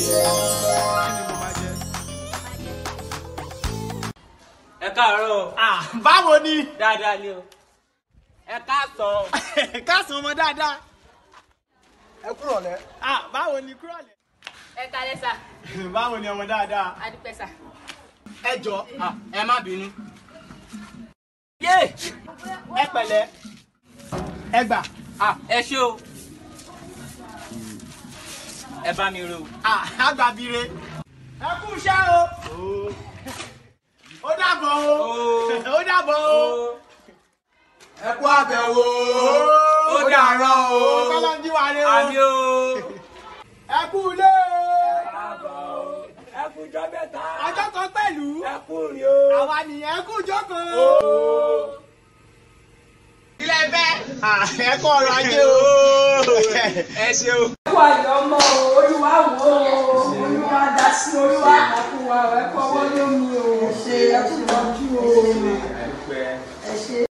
Kí ni mo máa jẹ? Ẹ káàárọ̀. Báwo ni? Dáadáa ni o. Ẹ káàsán. Káàsán ọmọ dáadáa. Ẹ kúrọ̀lẹ́. Báwo ni kúrọ̀lẹ́? Ẹ kálẹ́ sà. Báwo ni ọmọ dáadáa? Adúpẹ́ sà. Ẹ jọ. Ẹ má bínú. Yé! Ẹ pẹ̀lẹ́. Ẹ gbà. Ẹ ṣé o. Ẹ bá mi ro. Àgbàbire. Ẹ kú iṣẹ́ o. Ó dàbọ̀ o. Ó dàbọ̀ o. Ẹ kú àbẹ̀wò. Ó dàárọ̀ o. Kọ́lá ń jí wa re o. Àmì o. Ẹ kú ilé o. Ẹ kú jọ́ mẹ́ta. Ọjọ́ kan pẹ̀lú. Ẹ kú rí o. Àwa nìyẹn, ẹ kú jókòó. Ilé bẹ́. Ẹ kú ọrọ̀ ajé o. Ẹ ṣé o. Ẹ kú ayọ̀ ọmọ o, Olúwa wò ó, Olúwa dá sí, Olúwa kú wa, ẹ kú ọwọ́ lómi o, ẹ kú ìtọ́jú o. Ẹ ṣé.